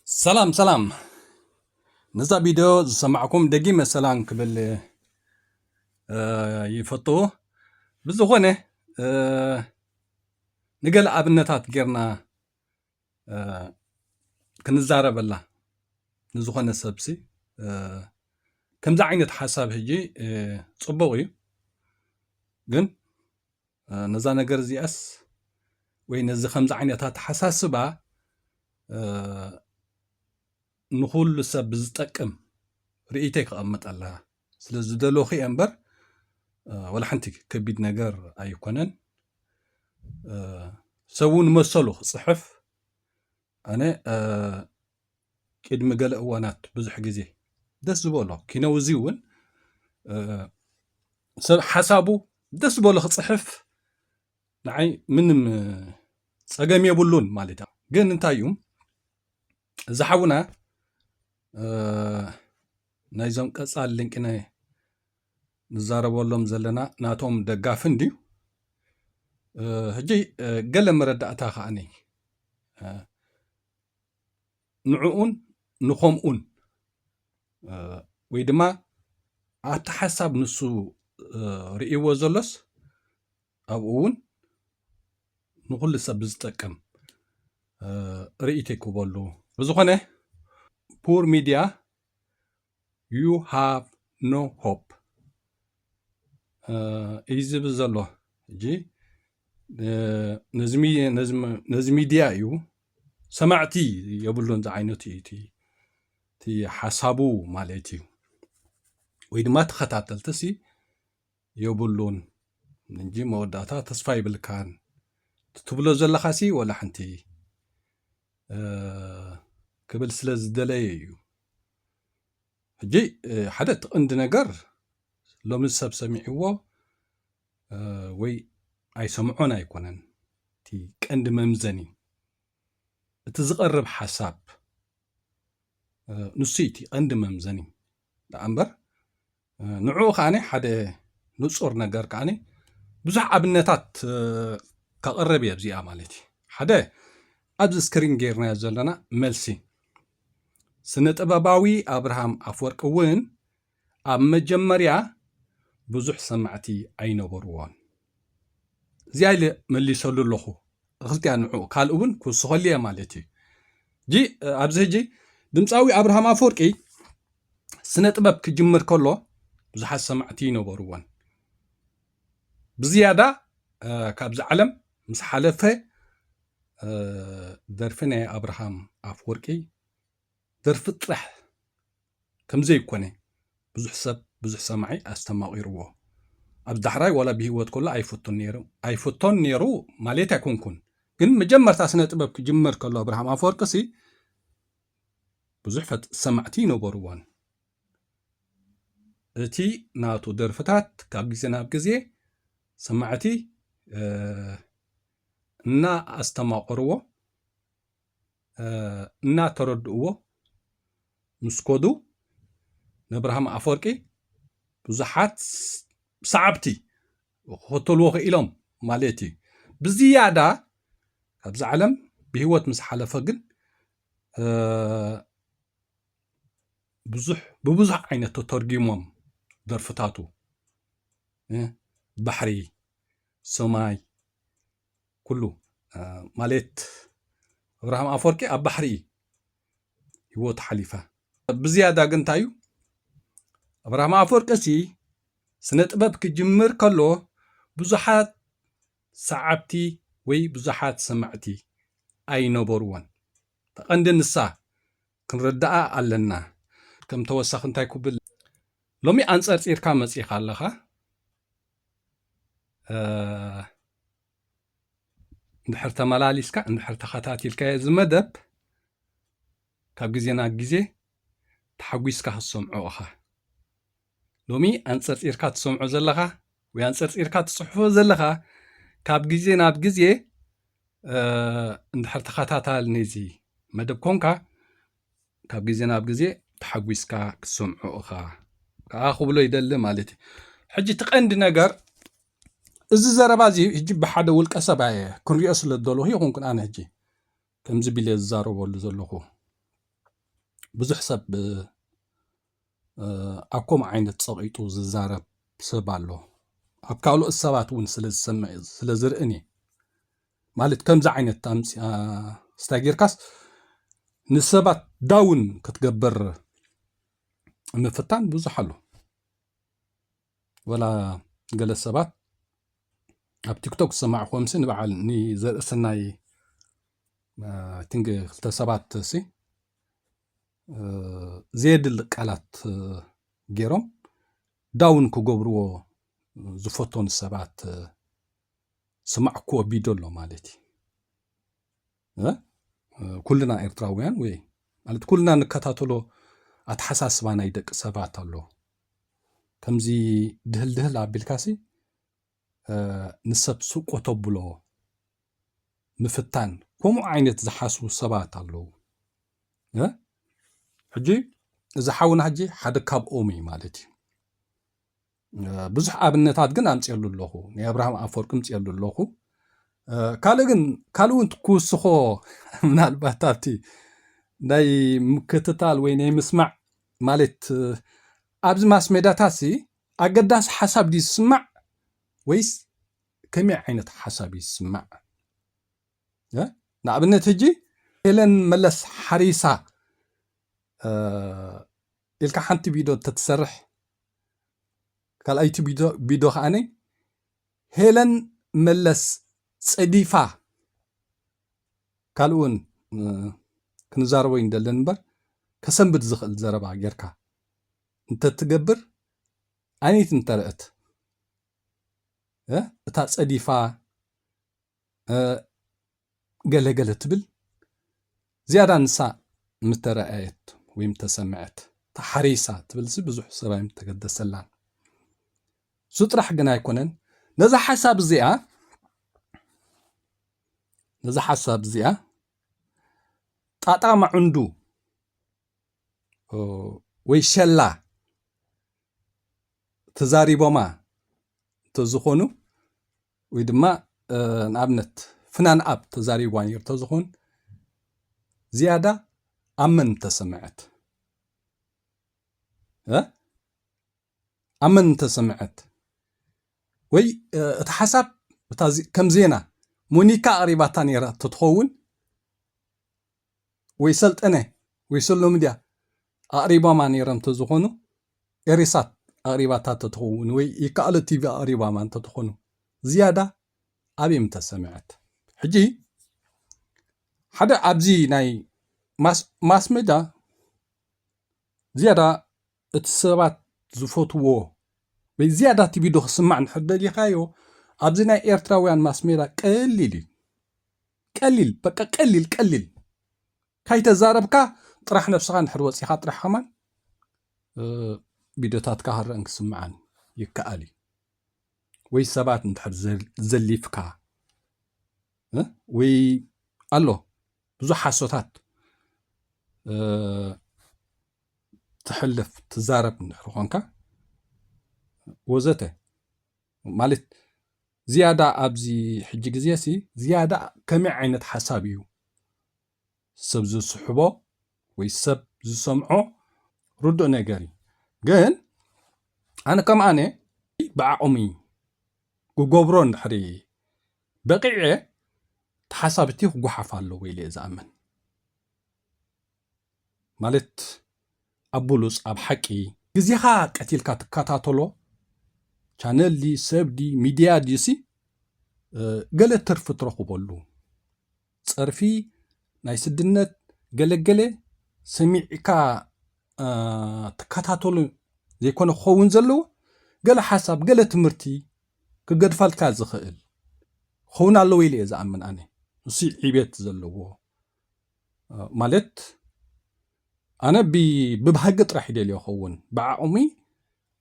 ሰላም ሰላም። ነዛ ቪድዮ ዝሰማዕኩም ደጊመ ሰላም ክብል ይፈቱ። ብዝኾነ ንገለ ኣብነታት ጌርና ክንዛረበላ ንዝኾነ ሰብሲ ከምዚ ዓይነት ሓሳብ ሕጂ ጽቡቕ እዩ። ግን ነዛ ነገር እዚኣስ ወይ ነዚ ከምዚ ዓይነት ኣተሓሳስባ ንኹሉ ሰብ ብዝጠቅም ርእይተይ ክቐምጠላ ስለ ዝደለኹ እየ እምበር፣ ወላ ሓንቲ ከቢድ ነገር ኣይኮነን። ሰብ እውን መሰሉ ክፅሕፍ፣ ኣነ ቅድሚ ገለ እዋናት ብዙሕ ግዜ ደስ ዝበሎ ኪነውዚ እውን ሰብ ሓሳቡ ደስ ዝበሎ ክፅሕፍ ንዓይ ምንም ፀገም የብሉን ማለት እዩ። ግን እንታይ እዩ እዚ ሓውና ናይዞም ቀፃል ልንቅነ ንዛረበሎም ዘለና ናቶም ደጋፍን ድዩ? ሕጂ ገለ መረዳእታ ከዓኒ ንዕኡን ንኸምኡን ወይ ድማ ኣብቲ ሓሳብ ንሱ ርእይዎ ዘሎስ ኣብኡ እውን ንኹሉ ሰብ ዝጠቅም ርእይቶ ይክበሉ። ብዝኾነ poor media you have no hope እዩ ዝብል ዘሎ። ሕጂ ነዚ ሚድያ እዩ ሰማዕቲ የብሉን ዝዓይነቱ እዩ እቲ ሓሳቡ ማለት እዩ፣ ወይ ድማ ተኸታተልቲ ሲ የብሉን እንጂ መወዳእታ ተስፋ ይብልካን ትብሎ ዘለኻ ሲ ወላ ሓንቲ ክብል ስለ ዝደለየ እዩ። ሕጂ ሓደ እቲ ቀንዲ ነገር ሎሚ ሰብ ሰሚዕዎ ወይ ኣይሰምዖን ኣይኮነን እቲ ቀንዲ መምዘኒ፣ እቲ ዝቐርብ ሓሳብ ንሱ እቲ ቀንዲ መምዘኒ ደኣ እምበር ንዕኡ ከዓኒ ሓደ ንጹር ነገር ከዓኒ ብዙሕ ኣብነታት ከቕርብ እየ ኣብዚኣ ማለት እዩ። ሓደ ኣብዚ ስክሪን ጌርናዮ ዘለና መልሲ ስነ ጥበባዊ ኣብርሃም ኣፍወርቂ እውን ኣብ መጀመርያ ብዙሕ ሰማዕቲ ኣይነበርዎን። እዚኣ ኢለ መሊሰሉ ኣለኹ። እኽልቲያ ንዑ ካልእ እውን ክውስኸሉ እየ ማለት እዩ። ጂ ኣብዚ ሕጂ ድምፃዊ ኣብርሃም ኣፈወርቂ ስነ ጥበብ ክጅምር ከሎ ብዙሓት ሰማዕቲ ይነበርዎን። ብዝያዳ ካብዚ ዓለም ምስ ሓለፈ ደርፊ ናይ ኣብርሃም ኣፈወርቂ ደርፊ ጥራሕ ከምዘይኮነ ብዙሕ ሰብ ብዙሕ ሰማዒ ኣስተማቒርዎ። ኣብ ዳሕራይ ዋላ ብህይወት ከሎ ኣይፈቶን ነይሩ ኣይፈቶን ነይሩ ማለት ኣይኮንኩን። ግን መጀመርታ ስነ ጥበብ ክጅምር ከሎ ኣብርሃም ኣፈወርቂ ሲ ብዙሕ ሰማዕቲ ይነበርዎን። እቲ ናቱ ደርፍታት ካብ ግዜ ናብ ግዜ ሰማዕቲ እና ኣስተማቐርዎ እናተረድእዎ ምስ ኮዱ ንኣብርሃም ኣፈወርቂ ብዙሓት ሰዓብቲ ክኽተልዎ ክኢሎም ማለት እዩ። ብዝያዳ ካብዚ ዓለም ብህይወት ምስ ሓለፈ ግን ብዙሕ ብብዙሕ ዓይነት ተተርጊሞም ደርፍታቱ ባሕሪ ሰማይ ኩሉ ማለት ኣብርሃም ኣፈወርቂ ኣብ ባሕሪ ህይወቱ ሓሊፋ። ብዝያዳ ግን እንታይ እዩ ኣብርሃም ኣፈወርቂ ሲ ስነ ጥበብ ክጅምር ከሎ ብዙሓት ሰዓብቲ ወይ ብዙሓት ሰማዕቲ ኣይነበርዎን። ተቐንዲ ንሳ ክንርዳኣ ኣለና። ከም ተወሳኺ እንታይ ክብል ሎሚ ኣንጸርጺርካ መጺኻ ኣለኻ። እንድሕር ተመላሊስካ እንድሕር ተኸታቲልካ እዚ መደብ ካብ ግዜ ናብ ግዜ ተሓጒስካ ክትሰምዖ ኢኻ። ሎሚ ኣንጸርጺርካ ትሰምዖ ዘለኻ ወይ ኣንጸርጺርካ ትጽሕፎ ዘለኻ ካብ ግዜ ናብ ግዜ እንድሕር ተኸታታሊ ነዚ መደብ ኮንካ ካብ ግዜ ናብ ግዜ ተሓጒስካ ክትሰምዖ ኢኻ ከዓ ክብሎ ይደሊ ማለት እዩ። ሕጂ እቲ ቀንዲ ነገር እዚ ዘረባ እዚ ሕጂ ብሓደ ውልቀ ሰብ ኣየ ክንሪኦ ስለ ዝደለኹ ይኹንኩን ኣነ ሕጂ ከምዚ ቢለ ዝዛረበሉ ዘለኹ ብዙሕ ሰብ ኣብ ከምኡ ዓይነት ጸቒጡ ዝዛረብ ሰብ ኣሎ። ኣብ ካልኦት ሰባት እውን ስለ ዝሰምዕ ስለ ዝርእን እየ። ማለት ከምዚ ዓይነት ኣምፅኣ ስታይ ጌርካስ ንሰባት ዳውን ክትገብር ምፍታን ብዙሕ ኣሎ። ወላ ገለ ሰባት ኣብ ቲክቶክ ዝሰማዕኩዎም ሲ ንበዓል ንዘርእሰናይ ቲንግ ክልተ ሰባት ሲ ዘየድሊ ቃላት ገይሮም ዳውን ክገብርዎ ዝፈተኑ ሰባት ስማዕኩዎ ቢዶ ኣሎ ማለት እዩ። ኩልና ኤርትራውያን ወይ ማለት ኩልና ንከታተሎ ኣተሓሳስባ ናይ ደቂ ሰባት ኣሎ። ከምዚ ድህል ድህል ኣቢልካሲ ንሰብ ስቆ ተብሎ ምፍታን ከምኡ ዓይነት ዝሓስቡ ሰባት ኣለዉ። ሕጂ እዚ ሓውና ሕጂ ሓደ ካብኦም እዩ ማለት እዩ። ብዙሕ ኣብነታት ግን ኣምፅየሉ ኣለኹ። ናይ ኣብርሃም ኣፈወርቂ ምፅየሉ ኣለኹ። ካልእ ግን ካልእ እውን ክውስኾ ምናልባት ኣብቲ ናይ ምክትታል ወይ ናይ ምስማዕ ማለት ኣብዚ ማስ ሜዳታት ሲ ኣገዳሲ ሓሳብ ድዩ ዝስማዕ ወይስ ከመይ ዓይነት ሓሳብ እዩ ዝስማዕ? ንኣብነት ሕጂ ሄለን መለስ ሓሪሳ ኢልካ ሓንቲ ቢዶ እንተትሰርሕ ካልኣይቲ ቢዶ ከዓነይ ሄለን መለስ ፀዲፋ ካልእውን ክንዛረቦ ይንደለን እምበር ከሰንብድ ዝኽእል ዘረባ ጌርካ እንተትገብር ኣይነት እንተረአት እታ ፀዲፋ ገለገለ ትብል ዝያዳ ንሳ ምተረኣየት ወይ ምተሰምዐት ተሓሪሳ ትብል ሲ ብዙሕ ሰባይ ምተገደሰላን እሱ ጥራሕ ግን ኣይኮነን። ነዛ ሓሳብ እዚኣ ነዛ ሓሳብ እዚኣ ጣጣ ማዕንዱ ወይ ሸላ ተዛሪቦማ እንተዝኾኑ ወይ ድማ ንኣብነት ፍናን ኣብ ተዛሪብዋ ነይሩ እንተዝኾን ዝያዳ ኣብ መን ምተሰምዐት ኣብ መን ምተሰምዐት ወይ እቲ ሓሳብ ከም ዜና ሞኒካ ኣቕሪባታ ነይራ ተትኸውን ወይ ሰልጠነ ወይ ሰሎ ሚድያ ኣቕሪባማ ነይሮም ተዝኾኑ ኤሪሳት ኣቕሪባታ ተትኸውን ወይ ይከኣሎ ቲቪ ኣቕሪባማ እንተትኾኑ ዝያዳ ኣበይ ምተሰምዐት? ሕጂ ሓደ ኣብዚ ናይ ማስ ሜዳ ዝያዳ እቲ ሰባት ዝፈትዎ ወይ ዝያዳ እቲ ቪድዮ ክስማዕ እንድሕር ደሊኻዮ ኣብዚ ናይ ኤርትራውያን ማስ ሜዳ ቀሊል እዩ። ቀሊል በቃ ቀሊል ቀሊል ካይተዛረብካ ጥራሕ ነብስኻ እንድሕር ወፂኻ ጥራሕ ከማን ቪድዮታትካ ክረእን ክስምዓን ይከኣል እዩ። ወይ ሰባት እንድሕር ዘሊፍካ ወይ ኣሎ ብዙሕ ሓሶታት ትሕልፍ ትዛረብ እንድሕር ኾንካ ወዘተ ማለት ዝያዳ ኣብዚ ሕጂ ግዜ ሲ ዝያዳ ከመይ ዓይነት ሓሳብ እዩ ሰብ ዝስሕቦ ወይ ሰብ ዝሰምዖ ርዱእ ነገር እዩ። ግን ኣነ ከም ኣነ ብዓቕሚ ክገብሮ እንድሕሪ በቂዐ ተሓሳብቲ ክጓሓፍ ኣለዎ ኢለ እየ ዝኣምን። ማለት ኣብ ብሉፅ ኣብ ሓቂ ግዜኻ ቀቲልካ ትከታተሎ ቻነል ዲ ሰብ ዲ ሚድያ ዲሲ ገለ ትርፊ ትረኽበሉ ጸርፊ ናይ ስድነት ገለገለ ሰሚዕካ ትከታተሉ ዘይኮነ ክኸውን ዘለዎ ገለ ሓሳብ ገለ ትምህርቲ ክገድፋልካ ዝኽእል ክኸውን ኣለዎ ኢለ እየ ዝኣምን ኣነ። እሱ ዕቤት ዘለዎ ማለት ኣነ ብባህጊ ጥራሕ ይደልዮ ኸውን ብዓቕሚ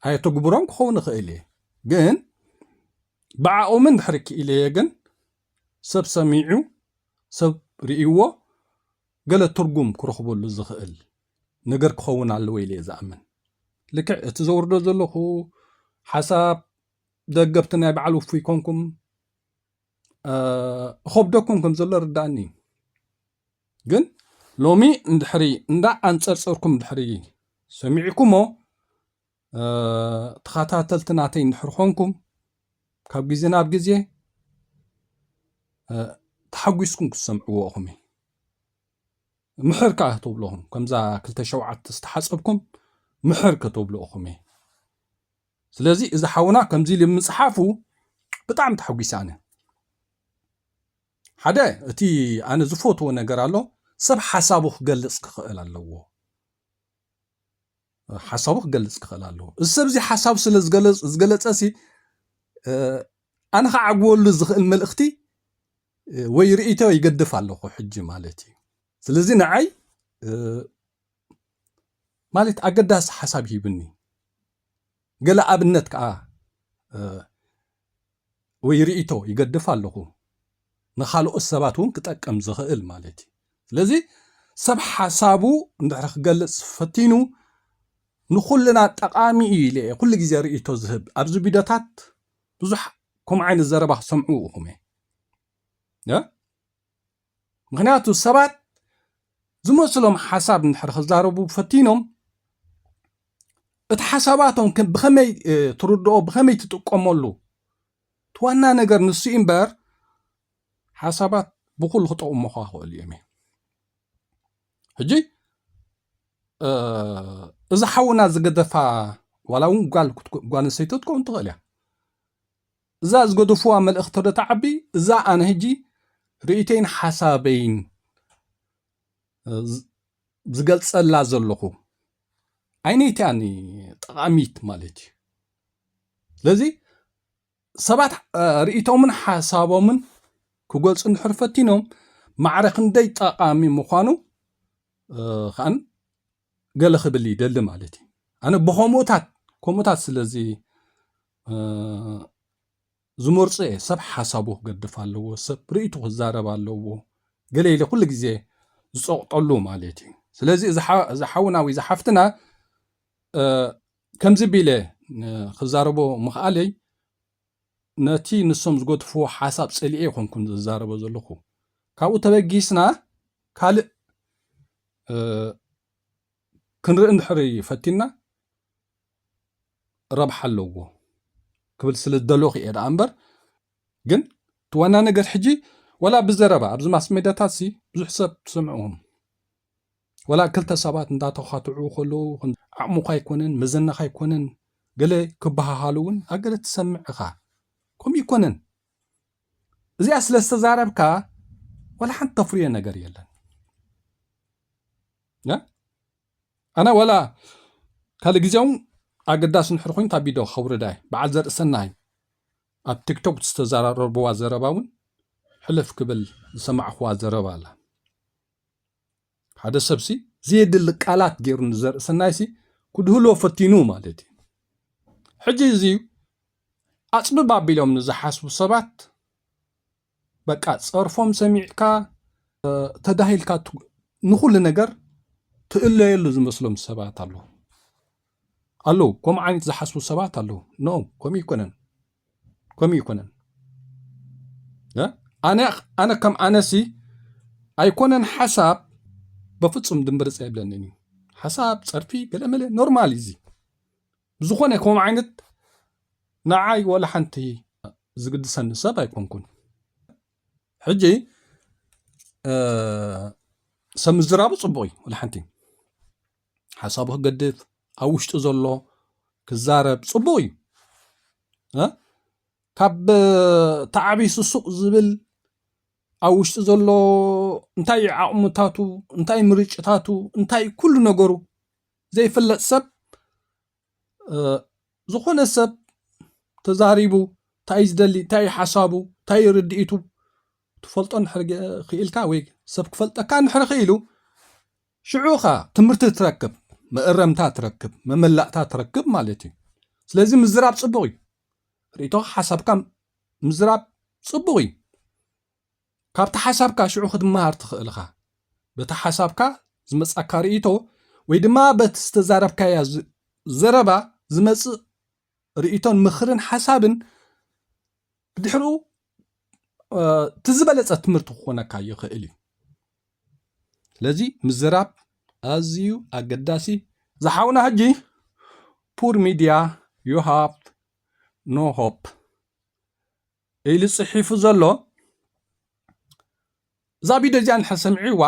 ኣየተግብሮን ክኸውን ይኽእል እየ ግን ብዓቕሚ እንድሕር ክኢለየ ግን ሰብ ሰሚዑ ሰብ ርእይዎ ገለ ትርጉም ክረኽበሉ ዝኽእል ነገር ክኸውን ኣለዎ ኢለ እየ ዝኣምን። ልክዕ እቲ ዘውርዶ ዘለኹ ሓሳብ ደገፍቲ ናይ በዓል ውፉይ ኮንኩም እኸብደኩም ከም ዘሎ ርዳእኒ እዩ። ግን ሎሚ እንድሕሪ እንዳ ኣንጸርጸርኩም እንድሕሪ ሰሚዕኩሞ፣ እ፣ ተኸታተልቲ ናተይ እንድሕር ኾንኩም፣ ካብ ግዜ ናብ ግዜ፣ እ፣ ተሓጒስኩም ክትሰምዕዎ ኢኹም። ምሕር ከኣ ክትብሉ ኢኹም። ከምዛ ክልተ ሸውዓተ ዝተሓጸብኩም ምሕር ክትብሉ ኢኹም። ስለዚ እዚ ሓውና ከምዚ ኢሉ ምጽሓፉ ብጣዕሚ ተሓጒሰ ኣነ። ሓደ፣ እቲ ኣነ ዝፈትዎ ነገር ኣሎ፣ ሰብ ሓሳቡ ክገልጽ ክኽእል ኣለዎ። ሓሳቡ ክገልጽ ክኽእል ኣለዎ። እዚ ሰብ እዚ ሓሳቡ ስለ ዝገለጽ-፣ ዝገለጸ ሲ፣ እ፣ ኣነ ክዓግበሉ ዝኽእል መልእኽቲ፣ እ፣ ወይ ርእይቶ ይገድፍ ኣለኹ ሕጂ ማለት እዩ። ስለዚ ንዓይ፣ እ፣ ማለት ኣገዳሲ ሓሳብ ሂብኒ። ገለ ኣብነት ከኣ፣ እ፣ ወይ ርእይቶ ይገድፍ ኣለኹ። ንኻልኦት ሰባት እውን ክጠቅም ዝኽእል ማለት እዩ። ስለዚ ሰብ ሓሳቡ እንድሕር ክገልጽ ፈቲኑ ንኹልና ጠቓሚ እዩ ኢለ እየ ኩሉ ግዜ ርእይቶ ዝህብ። ኣብዚ ቪድዮታት ብዙሕ ከምኡ ዓይነት ዘረባ ክሰምዑ ኢኹም እየ። እ? ምኽንያቱ ሰባት ዝመስሎም ሓሳብ እንድሕር ክዛረቡ ፈቲኖም እቲ ሓሳባቶም ከ-፣ ብኸመይ፣ እ፣ ትርድኦ፣ ብኸመይ ትጥቀመሉ? እቲ ዋና ነገር ንሱ እዩ እምበር ሓሳባት ብኹሉ ክጠቕሙኻ ይኽእሉ እዮም። ሕጂ፣ እ፣ እዛ ሓውና ዝገደፋ ዋላ እውን ጓል ክትኮ-፣ ጓል ኣንስተይቲ ክትከውን ትኽእል እያ። እዛ ዝገደፍዋ መልእኽቲ ዶ ትዓቢ? እዛ ኣነ ሕጂ ርእይተይን ሓሳበይን፣ እ፣ ዝ-፣ ዝገልጸላ ዘለኹ ኣይነይትያን ጠቓሚት ማለት እዩ። ስለዚ ሰባት፣ እ፣ ርእይቶምን ሓሳቦምን ክገልጹ እንድሕር ፈቲኖም ማዕረ ክንደይ ጠቓሚ ምዃኑ፣ እ፣ ከኣን ገለ ክብል ይደሊ ማለት እዩ። ኣነ ብኸምኡታት፣ ከምኡታት ስለዚ፣ እ፣ ዝመርጾ እየ። ሰብ ሓሳቡ ክገድፍ ኣለዎ፣ ሰብ ርእይቱ ክዛረብ ኣለዎ። ገለ ኢለ ኩሉ ግዜ ዝጸቕጠሉ ማለት እዩ። ስለዚ እዚ ሓ-፣ እዚ ሓውና ወይ እዚ ሓፍትና፣ እ፣ ከምዚ ቢለ፣ እ፣ ክዛረቦ ምኽኣለይ ነቲ ንሶም ዝገድፍዎ ሓሳብ ጸሊኤ ኣይኮንኩን ዝዛረቦ ዘለኹ። ካብኡ ተበጊስና ካልእ፣ እ፣ ክንርኢ እንድሕር ፈቲና ረብሓ ኣለዎ ክብል ስለ ዝደለኹ እየ ደኣ እምበር፣ ግን እቲ ዋና ነገር ሕጂ ዋላ ብዘረባ ኣብዚ ማስ ሜድያታት ሲ ብዙሕ ሰብ ትሰምዕዎም። ዋላ ክልተ ሰባት እንዳተኻትዑ ከለዉ፣ "ዓቕሙኻ ኣይኮነን፣ መዘናኻ ኣይኮነን" ገለ ክበሃሃሉ እውን ኣብ ገለ ትሰምዕ ኢኻ። ከምኡ ኣይኮነን። እዚኣ ስለ ዝተዛረብካ ዋላ ሓንቲ ተፍርዮ ነገር የለን። ያ? ኣነ ዋላ ካልእ ግዜ እውን ኣገዳሲ እንድሕር ኮይኑ እታ ቪድዮ ከውርዳ እየ። በዓል ዘርእሰናይ ኣብ ቲክቶክ ዝተዘራረብዋ ዘረባ እውን ሕልፍ ክብል ዝሰማዕኽዋ ዘረባ ኣላ። ሓደ ሰብሲ ዘየድሊ ቃላት ገይሩ ንዘርእሰናይሲ ክድህሎ ፈቲኑ ማለት እዩ። ሕጂ እዚ ኣጽብብ ኣቢሎም ንዝሓስቡ ሰባት በቃ ጸርፎም ሰሚዕካ፣ እ፣ ተዳሂልካ ት-፣ ንኹሉ ነገር ትእለየሉ ዝመስሎም ሰባት ኣለዉ። ኣለዉ፣ ከምኡ ዓይነት ዝሓስቡ ሰባት ኣለዉ። ኖ፣ ከምኡ ይኮነን። ከምኡ ይኮነን። እ? ኣነ፣ ኣነ ከም ኣነሲ ኣይኮነን ሓሳብ በፍጹም ድምብርጽ የብለንን እዩ። ሓሳብ፣ ጸርፊ፣ ገለመለ ኖርማል እዩ እዚ። ብዝኾነ ከምኡ ዓይነት ንዓይ ወላ ሓንቲ ዝግድሰኒ ሰብ ኣይኮንኩን። ሕጂ፣ እ፣ ሰብ ምዝራቡ ጽቡቕ እዩ፣ ወላ ሓንቲ ሓሳቡ ክገድፍ፣ ኣብ ውሽጡ ዘሎ ክዛረብ ጽቡቕ እዩ። እ? ካብ ተዓቢሱ ሱቕ ዝብል ኣብ ውሽጡ ዘሎ እንታይ እዩ ዓቕምታቱ፣ እንታይ ምርጭታቱ፣ እንታይ ኩሉ ነገሩ ዘይፍለጥ ሰብ፣ እ፣ ዝኾነ ሰብ ተዛሪቡ እንታይ እዩ ዝደሊ፣ እንታይ እዩ ሓሳቡ፣ እንታይ እዩ ርድኢቱ ትፈልጦ እንድሕር ገ-፣ ክኢልካ ወይ ሰብ ክፈልጠካ እንድሕር ክኢሉ ሽዑ ኸኣ ትምህርቲ ትረክብ፣ መእረምታ ትረክብ፣ መመላእታ ትረክብ ማለት እዩ። ስለዚ ምዝራብ ጽቡቕ እዩ። ርእይቶኻ ሓሳብካ ምዝራብ ጽቡቕ እዩ። ካብቲ ሓሳብካ ሽዑ ክትመሃር ትኽእል ኢኻ። በቲ ሓሳብካ ዝመጻካ ርእይቶ ወይ ድማ በቲ ዝተዛረብካያ ዝ-፣ ዘረባ ዝመጽእ ርእይቶን ምኽርን ሓሳብን ብድሕሪኡ፣ እ፣ እቲ ዝበለጸ ትምህርቲ ክኾነካ ይኽእል እዩ። ስለዚ ምዝራብ ኣዝዩ ኣገዳሲ። ዝሓውና ሕጂ poor media, you have no hope ኢሉ ጽሒፉ ዘሎ። እዛ ቪድዮ እዚኣ እንድሕር ሰሚዕዋ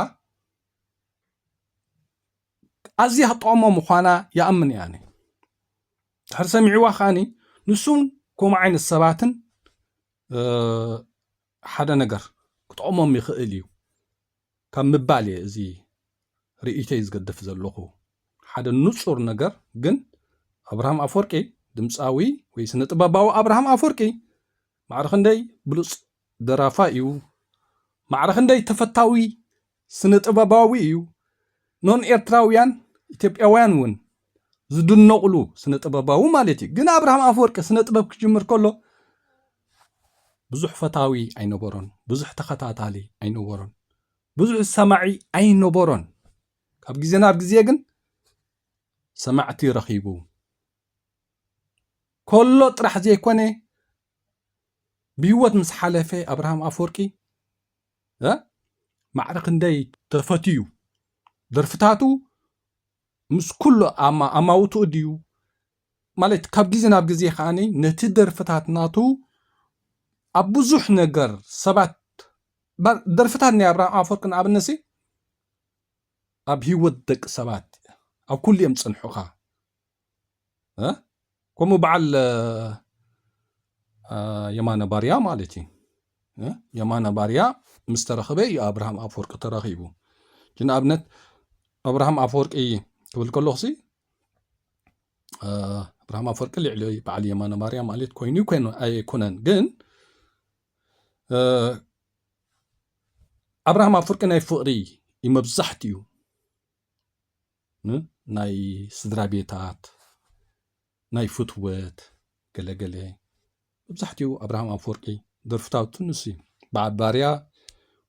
ኣዝያ ክትጠቕሞ ምዃና ይኣምን እየ ኣነ። ድሕር ሰሚዕዋ ከዓኒ ንሱን ከምኡ ዓይነት ሰባትን ሓደ ነገር ክጠቕሞም ይኽእል እዩ ካብ ምባል እየ እዚ ርእይቶይ ዝገድፍ ዘለኹ። ሓደ ንጹር ነገር ግን ኣብርሃም ኣፈወርቂ ድምፃዊ ወይ ስነ ጥበባዊ ኣብርሃም ኣፈወርቂ ማዕረ ክንደይ ብሉፅ ደራፋ እዩ፣ ማዕረ ክንደይ ተፈታዊ ስነ ጥበባዊ እዩ። ኖን ኤርትራውያን ኢትዮጵያውያን እውን ዝድነቕሉ ስነ ጥበባዊ ማለት እዩ። ግን ኣብርሃም ኣፈወርቂ ስነ ጥበብ ክጅምር ከሎ ብዙሕ ፈታዊ ኣይነበሮን፣ ብዙሕ ተኸታታሊ ኣይነበሮን፣ ብዙሕ ሰማዒ ኣይነበሮን። ካብ ግዜ ናብ ግዜ ግን ሰማዕቲ ረኺቡ ከሎ ጥራሕ ዘይኮነ ብህይወት ምስ ሓለፈ ኣብርሃም ኣፈወርቂ ማዕረ ክንደይ ተፈትዩ። ደርፍታቱ ምስ ኩሉ ኣማውትኡ ድዩ ማለት ካብ ግዜ ናብ ግዜ ከዓኒ ነቲ ደርፍታት ናቱ ኣብ ብዙሕ ነገር ሰባት ደርፍታት ናይ ኣብርሃም ኣፈወርቂ ንኣብነሲ ኣብ ህይወት ደቂ ሰባት ኣብ ኩሉ እዮም ፅንሑኻ። ከምኡ በዓል የማነ ባርያ ማለት እዩ። የማነ ባርያ ምስ ተረኸበ እዩ ኣብርሃም ኣፈወርቂ ተራኺቡ። ንኣብነት ኣብርሃም ኣፈወርቂ ክብል ከለኹሲ ኣብርሃም ኣፈወርቂ ልዕሊ በዓል የማነ ባርያ ማለት ኮይኑ ኣይኮነን፣ ግን ኣብርሃም ኣፈወርቂ ናይ ፍቕሪ እዩ መብዛሕትኡ ናይ ስድራ ቤታት ናይ ፍትወት ገለገለ መብዛሕትኡ ኣብርሃም ኣፈወርቂ ደርፍታቱ ንሱ በዓል ባርያ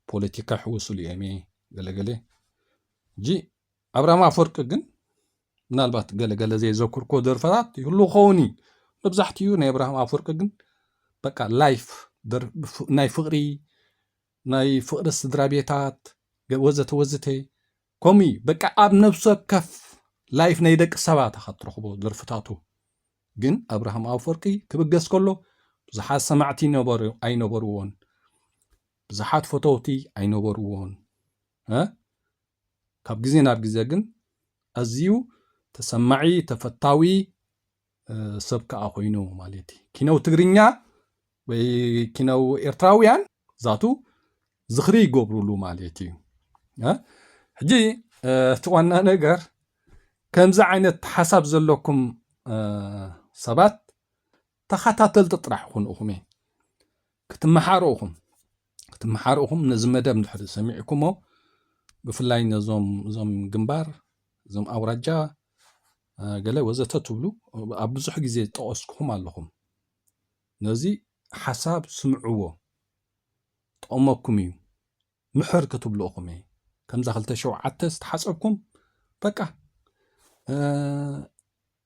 ፖለቲካ ሕወስሉ እየሜ ገለገለ እንጂ ኣብርሃም ኣፈወርቂ ግን ምናልባት ገለገለ ዘይዘክርኮ ደርፈታት ይህሉ ኸውን እዩ። መብዛሕትኡ ናይ ኣብርሃም ኣፈወርቂ ግን በቃ ላይፍ ናይ ፍቕሪ ናይ ፍቕሪ ስድራ ቤታት ወዘተ ወዘተ ከምኡ እዩ። በቃ ኣብ ነብሲ ወከፍ ላይፍ ናይ ደቂ ሰባት ኢኻ ትረኽቦ ደርፍታቱ። ግን ኣብርሃም ኣፈወርቂ ክብገስ ከሎ ብዙሓት ሰማዕቲ ኣይነበርዎን፣ ብዙሓት ፈተውቲ ኣይነበርዎን። ካብ ግዜ ናብ ግዜ ግን ኣዝዩ ተሰማዒ ተፈታዊ ሰብ ከዓ ኮይኑ ማለት እዩ። ኪነው ትግርኛ ወይ ኪነው ኤርትራውያን ዛቱ ዝኽሪ ይገብሩሉ ማለት እዩ። ሕጂ እቲ ዋና ነገር ከምዚ ዓይነት ሓሳብ ዘለኩም ሰባት ተኸታተልቲ ጥራሕ ይኹን እኹም ክትመሓሩ እኹም ክትመሓሩ እኹም ነዚ መደብ እንድሕር ሰሚዕኩሞ ብፍላይ ነዞም እዞም ግንባር እዞም ኣውራጃ ገለ ወዘተ ትብሉ ኣብ ብዙሕ ግዜ ዝጠቐስኩኹም ኣለኹም። ነዚ ሓሳብ ስምዕዎ፣ ጠቕመኩም እዩ። ምሕር ክትብሉ እኹም እየ። ከምዛ ክልተ ሸውዓተ ዝተሓፀብኩም በቃ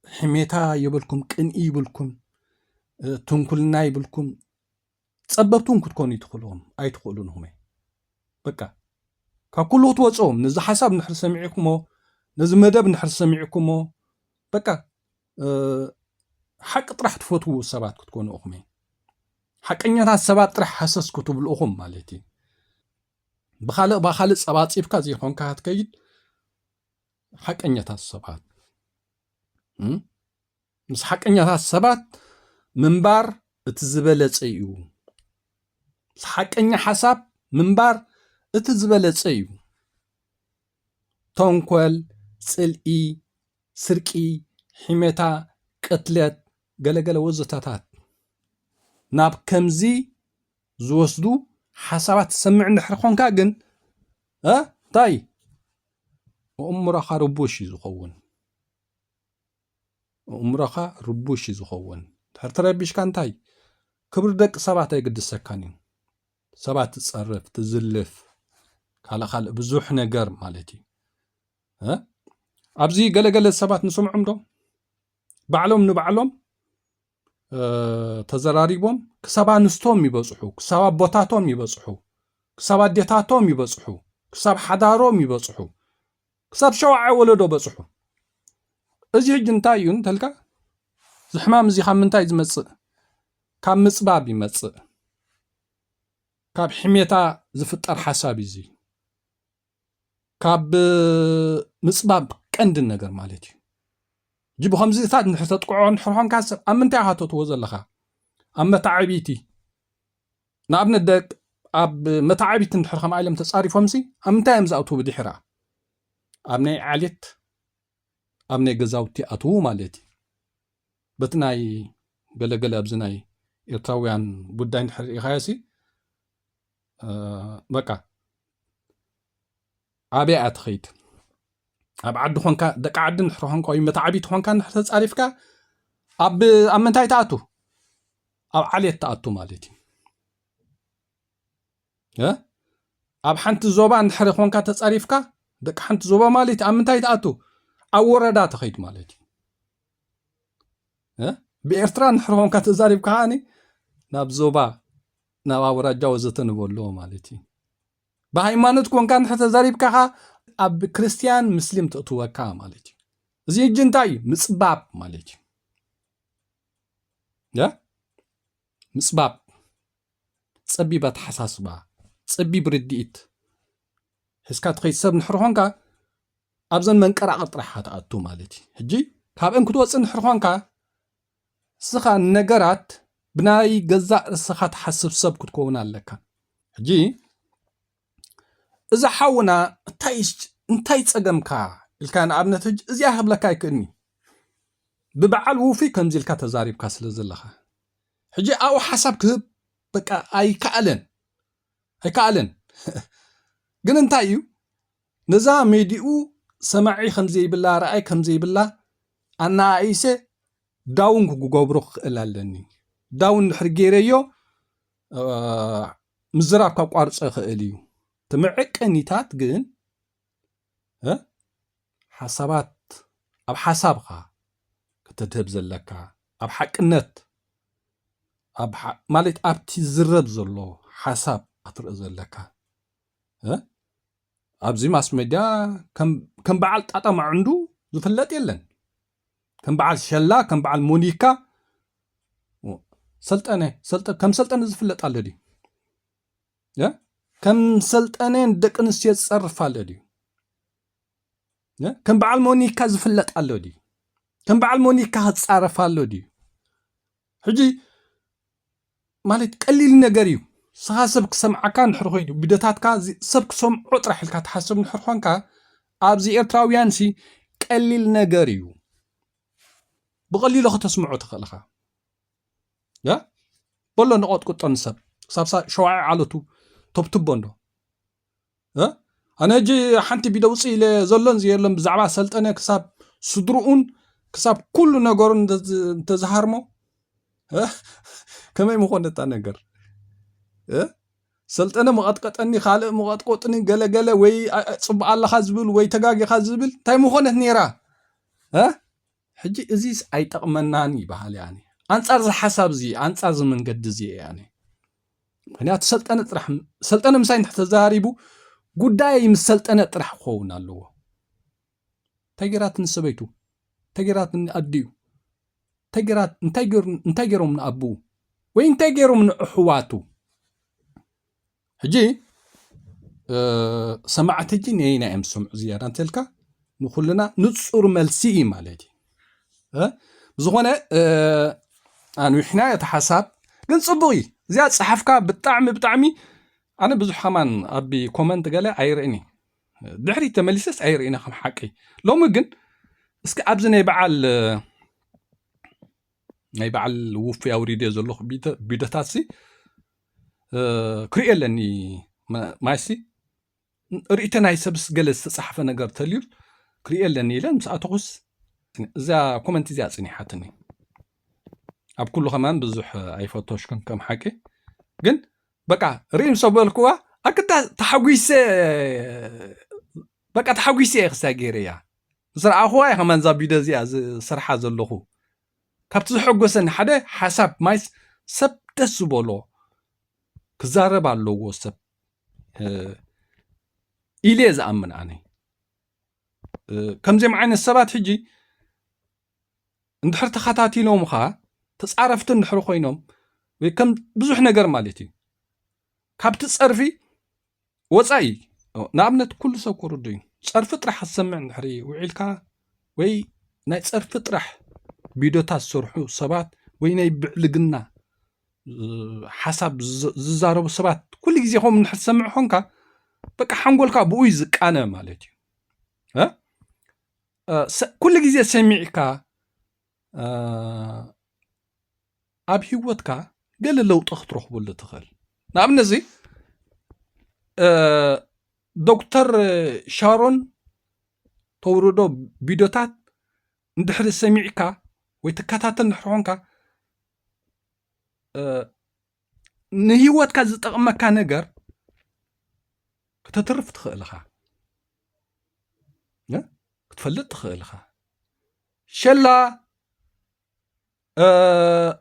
ሕሜታ ይብልኩም፣ ቅንኢ ይብልኩም፣ ትንኩልና ይብልኩም፣ ጸበብቲ እውን ክትኮኑ ኣይትኽእሉኹም ኣይትኽእሉን ኢኹም። በቃ ካብ ኩሉ ክትወፅኦም ነዚ ሓሳብ እንድሕር ሰሚዕኩሞ ነዚ መደብ እንድሕር ሰሚዕኩሞ በቃ ሓቂ ጥራሕ ትፈትዉ ሰባት ክትኮኑ ኢኹም። ሓቀኛታት ሰባት ጥራሕ ሃሰስ ክትብሉ ኢኹም ማለት እዩ። ብኻልእ ብኻልእ ጸባጺብካ ዘይኮንካ ክትከይድ ሓቀኛታት ሰባት ምስ ሓቀኛታት ሰባት ምንባር እቲ ዝበለጸ እዩ። ምስ ሓቀኛ ሓሳብ ምንባር እቲ ዝበለጸ እዩ። ተንኮል፣ ጽልኢ፣ ስርቂ፣ ሒመታ፣ ቅትለት፣ ገለገለ ወዘተታት ናብ ከምዚ ዝወስዱ ሓሳባት ትሰምዕ እንድሕር ኾንካ ግን እንታይ ኣእምሮኻ ርቡሽ እዩ ዝኸውን። ኣእምሮኻ ርቡሽ እዩ ዝኸውን። ድሕር ተረቢሽካ እንታይ ክብሪ ደቂ ሰባት ኣይግድሰካን እዩ። ሰባት ትፀርፍ ትዝልፍ ካልእ ካልእ ብዙሕ ነገር ማለት እዩ። ኣብዚ ገለገለ ሰባት ንሰምዖም ዶ ባዕሎም ንባዕሎም ተዘራሪቦም ክሳብ ኣንስቶም ይበፅሑ፣ ክሳብ ኣቦታቶም ይበፅሑ፣ ክሳብ ኣዴታቶም ይበፅሑ። ክሳብ ሓዳሮም ይበጽሑ፣ ክሳብ ሸውዓይ ወለዶ በጽሑ። እዚ ሕጂ እንታይ እዩ እንተልካ፣ እዚ ሕማም እዚ ካብ ምንታይ ዝመጽእ? ካብ ምጽባብ ይመጽእ። ካብ ሕሜታ ዝፍጠር ሓሳብ እዩ እዚ። ካብ ምጽባብ ቀንዲ ነገር ማለት እዩ። ሕጂ ብኸምዚታት እንድሕር ተጥቅዖ እንድሕር ኾንካ፣ ሰብ ኣብ ምንታይ ኢኻ ተእትዎ ዘለኻ? ኣብ መተዓቢቲ። ንኣብነት ደቅ ኣብ መተዓቢቲ እንድሕር ከምኣ ኢሎም ተጻሪፎምሲ ኣብ ምንታይ እዮም ዝኣትዉ ብድሕራ? ኣብ ናይ ዓሌት፣ ኣብ ናይ ገዛውቲ ኣትዉ ማለት እዩ። በቲ ናይ ገለገለ ኣብዚ ናይ ኤርትራውያን ጉዳይ እንድሕር ርኢኻዮሲ፣ እ፣ በቃ ኣበይ እያ ትኸይድ? ኣብ ዓዲ ኾንካ፣ ደቂ ዓዲ እንድሕር ኾንካ ወይ መተዓቢቲ ኾንካ እንድሕር ተጻሪፍካ፣ ኣብ፣ ኣብ ምንታይ ትኣቱ? ኣብ ዓሌት ትኣቱ ማለት እዩ። እ? ኣብ ሓንቲ ዞባ እንድሕር ኾንካ ተጻሪፍካ፣ ደቂ ሓንቲ ዞባ ማለት እዩ፣ ኣብ ምንታይ ትኣቱ? ኣብ ወረዳ ትኸይድ ማለት እዩ። እ? ብኤርትራ እንድሕር ኾንካ ተዛሪብካ ከኣኒ፣ ናብ ዞባ፣ ናብ ኣውራጃ ወዘተ ንበሎ ማለት እዩ። ብሃይማኖት ኮንካ እንድሕር ተዛሪብካ ኸኣ፣ ኣብ ክርስትያን ምስሊም ተእትወካ ማለት እዩ። እዚ ሕጂ እንታይ እዩ? ምጽባብ ማለት እዩ። ያ? ምጽባብ፣ ጸቢብ ኣተሓሳስባ፣ ጸቢብ ርድኢት ሒዝካ ትኸይድ ሰብ እንድሕር ኾንካ፣ ኣብዘን መንቀራቕር ጥራሕ ኢኻ ትኣቱ ማለት እዩ። ሕጂ ካብአን ክትወጽእ እንድሕር ኾንካ፣ ንስኻ ነገራት ብናይ ገዛእ ርእስኻ ትሓስብ ሰብ ክትከውን ኣለካ። ሕጂ እዚ ሓውና፣ እንታይ ሽ-፣ እንታይ ጸገምካ ኢልካ፣ ንኣብነት፣ ሕጂ እዚኣ ክብለካ ኣይክእልኒ። ብበዓል ውፉይ ከምዚ ኢልካ ተዛሪብካ ስለ ዘለኻ፣ ሕጂ ኣብኡ ሓሳብ ክህብ በቃ ኣይከኣለን፣ ኣይከኣለን። ግን እንታይ እዩ፣ ነዛ ሜድኡ ሰማዒ ከም ዘይብላ፣ ረኣይ ከም ዘይብላ ኣነኣኢሰ ዳውን ክገብሮ ክኽእል ኣለኒ። ዳውን እንድሕር ገይረዮ፣ እ፣ ምዝራብ ካብ ቋርጾ ይኽእል እዩ። እቲ መዐቀኒታት ግን፣ እ፣ ሓሳባት ኣብ ሓሳብኻ ከተድህብ ዘለካ፣ ኣብ ሓቅነት፣ ኣብ ሓ-፣ ማለት ኣብቲ ዝረብ ዘሎ ሓሳብ ክትርኢ ዘለካ፣ እ፣ ኣብዚ ማስ ሜድያ ከም፣ ከም በዓል ጣጣ ማዕንዱ ዝፍለጥ የለን። ከም በዓል ሸላ፣ ከም በዓል ሞኒካ፣ ሰልጠነ፣ ሰልጠ-፣ ከም ሰልጠነ ዝፍለጥ ኣሎ ድዩ? እ? ከም ሰልጠነ ንደቂ ኣንስትዮ ዝጸርፍ ኣሎ ድዩ? እ? ከም በዓል ሞኒካ ዝፍለጥ ኣሎ ድዩ? ከም በዓል ሞኒካ ክጻረፍ ኣሎ ድዩ? ሕጂ ማለት ቀሊል ነገር እዩ። ስኻ ሰብ ክሰምዓካ እንድሕር ኮይኑ፣ ቢደታትካ እዚ ሰብ ክሰምዖ ጥራሕ ኢልካ ትሓስብ እንድሕር ኾንካ፣ ኣብዚ ኤርትራውያን ሲ ቀሊል ነገር እዩ። ብቐሊሉ ከተስምዖ ትኽእል ኢኻ። ያ? በሎ ንቐጥቅጦ ንሰብ። ክሳብ ሳ-፣ ሸውዓይ ዓለቱ ተብትቦ እንዶ። እ? ኣነ ሕጂ ሓንቲ ቢዶ ውፅእ ኢለ ዘሎን ዘየሎን ብዛዕባ ሰልጠነ ክሳብ ስድርኡን ክሳብ ኩሉ ነገሩን እንተ-፣ እንተዝሃርሞ፣ እ? ከመይ ምኾነ እታ ነገር? እ? ሰልጠነ መቐጥቀጠኒ፣ ካልእ መቐጥቀጥኒ፣ ገለገለ ወይ ኣ-፣ ኣ-፣ ጽቡቕ ኣለኻ ዝብል ወይ ተጋጊኻ ዝብል እንታይ ምኾነት ነይራ? እ? ሕጂ እዚስ ኣይጠቕመናን ይበሃል። ያኒ ኣንጻር እዚ ሓሳብ እዚ፣ ኣንጻር እዚ መንገዲ እዚ እየ ኣነ። ምኽንያቱ ሰልጠነ ጥራሕ፣ ሰልጠነ ምሳይ እንድሕር ተዘራሪቡ ጉዳይ ምስ ሰልጠነ ጥራሕ ክኸውን ኣለዎ። እንታይ ገይራትኒ ሰበይቱ? እንታይ ገይራትኒ ኣዲኡ? እንታይ ገይራት-፣ እንታይ ገይሩ-፣ እንታይ ገይሮም ንኣቦኡ? ወይ እንታይ ገይሮም ንኣሕዋቱ? ሕጂ፣ እ፣ ሰማዕቲ ሕጂ ነየናይ እዮም ዝሰምዑ ዝያዳ እንተልካ፣ ንኹልና ንጹር መልሲ እዩ ማለት እዩ። እ፣ ብዝኾነ፣ እ፣ ኣንዊሕና እቲ ሓሳብ ግን ጽቡቕ እዩ። እዚኣ ጸሓፍካ ብጣዕሚ፣ ብጣዕሚ ኣነ ብዙሕ ከማን ኣብ ኮመንት ገለ ኣይርእን እየ። ድሕሪት ተመሊሰስ ኣይርእን እየ ከም ሓቂ። ሎሚ ግን እስኪ ኣብዚ ናይ በዓል፣ ናይ በዓል ውፉይ ኣውሪደ ዘለኹ ቢተ-፣ ቢደታት ሲ፣ እ፣ ክርእየ ኣለኒ። ማ-፣ ማይሲ ርእይቶ ናይ ሰብስ ገለ ዝተጻሕፈ ነገር ተልዩ ክርእየ ኣለኒ ኢለ ምስ ኣተኹስ እዛ ኮመንት እዚኣ ጽኒሓትኒ። ኣብ ኩሉ ከማን ብዙሕ ኣይፈተሽኩን ከም ሓቂ። ግን በቃ ርኢ ምስ ኣበልኩዋ ኣክዳ ተሓጒሰ፣ በቃ ተሓጒሰ እየ ክሳይ ገይረያ። ምስ ረኣኹዋ እየ ከማን እዛ ቪድዮ እዚኣ ዝሰርሓ ዘለኹ። ካብቲ ዘሐጎሰኒ ሓደ ሓሳብ ማይስ ሰብ ደስ ዝበሎ ክዛረብ ኣለዎ ሰብ። እ፣ ኢለ እየ ዝኣምን ኣነ። ከምዚኦም ዓይነት ሰባት ሕጂ እንድሕር ተኸታቲሎምኻ ተፃረፍቲ እንድሕር ኮይኖም ወይ ከም ብዙሕ ነገር ማለት እዩ ካብቲ ፀርፊ ወፃኢ ንኣብነት ኩሉ ሰብ ክርዱ እዩ። ፀርፊ ጥራሕ ክትሰምዕ እንድሕር ውዒልካ ወይ ናይ ፀርፊ ጥራሕ ቪድዮታት ዝሰርሑ ሰባት ወይ ናይ ብዕልግና ሓሳብ ዝዛረቡ ሰባት ኩሉ ግዜ ከም እንድሕር ትሰምዕ ኮንካ በቃ ሓንጎልካ ብኡ እዩ ዝቃነ ማለት እዩ። ኩሉ ግዜ ሰሚዕካ ኣብ ህይወትካ ገለ ለውጢ ክትረኽበሉ ትኽእል። ንኣብነት እዚ ዶክተር ሻሮን ተውርዶ ቪድዮታት እንድሕር ሰሚዕካ ወይ ትከታተል እንድሕር ኮንካ ንህይወትካ ዝጠቕመካ ነገር ክተትርፍ ትኽእል ኢኻ፣ ክትፈልጥ ትኽእል ኢኻ። ሸላ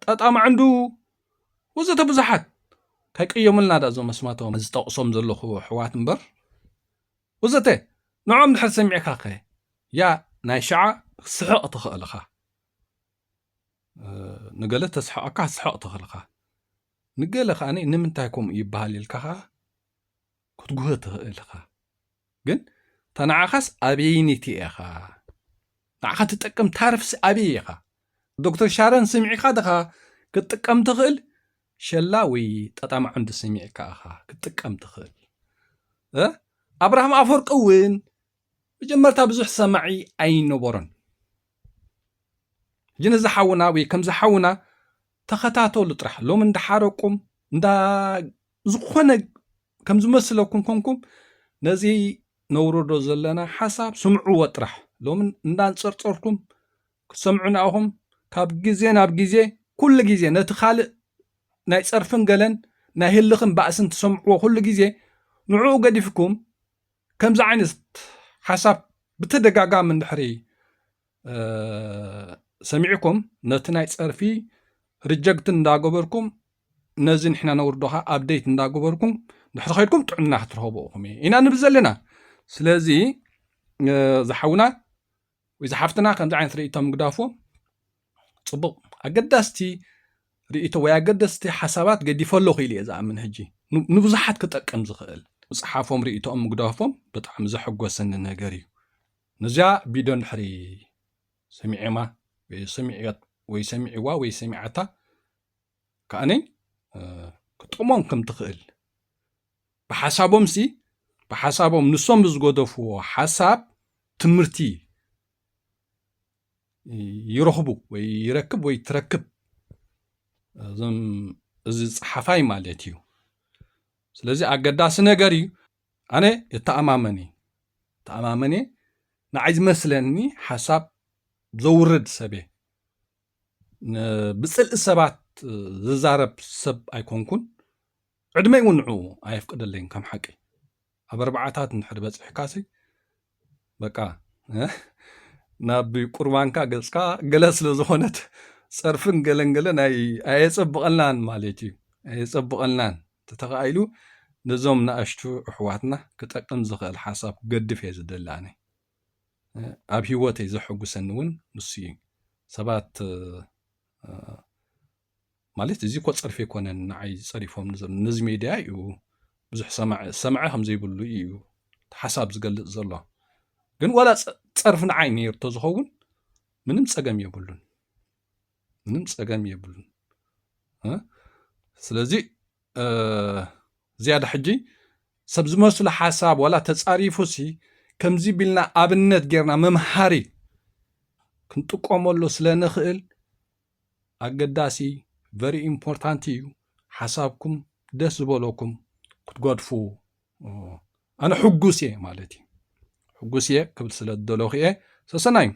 ጠጣም ዓንዱ ወዘተ ብዙሓት ከይቅየሙልና ዳ እዞም መስማቶም ዝጠቕሶም ዘለኹ ኣሕዋት እምበር ወዘተ ንዖም ድሕር ሰሚዕካ ከ ያ ናይ ሸዓ ክትስሕቕ ትኽእል ኢኻ። ንገለ ተስሕቐካ ክትስሕቕ ትኽእል ኢኻ። ንገለ ከኣ ንምንታይ ከምኡ ይበሃል ኢልካ ከኣ ክትጉህ ትኽእል ኢኻ። ግን እታ ንዓኻስ ኣበይኒቲ ኢኻ? ንዓኻ ትጠቅም ታርፍሲ ኣበይ ኢኻ? ዶክተር ሻረን ስምዒኻ ድኻ ክትጥቀም ትኽእል? ሸላ ወይ ጠጣም ዓንዲ ስምዒካ ኢኻ ክትጥቀም ትኽእል። ኣብርሃም ኣፈወርቂ እውን መጀመርታ ብዙሕ ሰማዒ ኣይነበሮን። ሕጂ ነዚ ሓውና ወይ ከምዚ ሓውና ተኸታተሉ ጥራሕ ሎም እንዳሓረቁም እንዳ ዝኾነ ከም ዝመስለኩም ኮንኩም ነዚ ነውርዶ ዘለና ሓሳብ ስምዕዎ ጥራሕ። ሎም እንዳንጸርጸርኩም ክትሰምዑ ንኣኹም ካብ ግዜ ናብ ግዜ ኩሉ ግዜ ነቲ ካልእ ናይ ጸርፍን ገለን ናይ ህልኽን ባእስን ትሰምዕዎ ኩሉ ግዜ ንዕኡ ገዲፍኩም ከምዚ ዓይነት ሓሳብ ብተደጋጋሚ እንድሕሪ ሰሚዕኩም ነቲ ናይ ጸርፊ ሪጀክት እንዳገበርኩም ነዚ ንሕና ነውርዶኻ ኣፕደይት እንዳገበርኩም ድሕሪ ኸይድኩም ጥዕና ክትረኸቡ ኢኹም ኢና ንብል ዘለና። ስለዚ ዝሓውና ወይ ዝሓፍትና ከምዚ ዓይነት ርእይቶ ምግዳፎ ጽቡቕ ኣገዳስቲ ርእይቶ ወይ ኣገደስቲ ሓሳባት ገዲፈ ኣለኹ ኢሉ እየ ዝኣምን። ሕጂ ንብዙሓት ክጠቅም ዝኽእል ምፅሓፎም ርእይቶኦም ምግዳፎም ብጣዕሚ ዘሐጎሰኒ ነገር እዩ። ነዚያ ቪድዮ እንድሕሪ ሰሚዕማ ወይ ሰሚዕዋ ወይ ሰሚዕዋ ወይ ሰሚዓታ ከኣነይ ክጠቕሞም ከም ትኽእል ብሓሳቦም ሲ ብሓሳቦም ንሶም ብዝገደፍዎ ሓሳብ ትምህርቲ ይረኽቡ ወይ ይረክብ ወይ ትረክብ እዞም እዚ ፀሓፋይ ማለት እዩ። ስለዚ ኣገዳሲ ነገር እዩ። ኣነ እተኣማመን እየ እተኣማመን እየ ንዓይ ዝመስለኒ ሓሳብ ዘውርድ ሰብ እየ። ብፅልኢ ሰባት ዝዛረብ ሰብ ኣይኮንኩን። ዕድመይ እውን ንዕኡ ኣየፍቅደለይን። ከም ሓቂ ኣብ ኣርባዓታት እንድሕር በፂሕካሲ በቃ ናብ ቁርባንካ ገፅካ ገለ ስለ ዝኾነት ፀርፍን ገለን ገለን ኣየፀብቐልናን ማለት እዩ። ኣየፀብቐልናን። ተተኻኢሉ ነዞም ንኣሽቱ ኣሕዋትና ክጠቅም ዝኽእል ሓሳብ ክገድፍ እየ ዝደሊ ኣነ። ኣብ ህይወተይ ዘሐጉሰኒ እውን ንሱ እዩ። ሰባት ማለት እዚ እኮ ፀርፊ ኣይኮነን ንዓይ ፀሪፎም ንዘ- ነዚ ሜድያ እዩ ብዙሕ ሰማዒ ሰማዒ ከም ዘይብሉ እዩ እቲ ሓሳብ ዝገልፅ ዘሎ። ግን ዋላ ፀ- ፀርፊ ንዓይ ነይሩ ተዝኸውን ምንም ፀገም የብሉን። ምንም ፀገም የብሉን። እ? ስለዚ ዝያዳ ሕጂ ሰብ ዝመስሎ ሓሳብ ዋላ ተፃሪፉ ሲ ከምዚ ቢልና ኣብነት ጌርና መምሃሪ ክንጥቀመሉ ስለ ንኽእል ኣገዳሲ very important እዩ። ሓሳብኩም ደስ ዝበለኩም ክትገድፉ ኣነ ሕጉስ እየ ማለት እዩ። ሕጉስ እየ ክብል ስለ ዝደለኹ እየ። ሰሰናዩ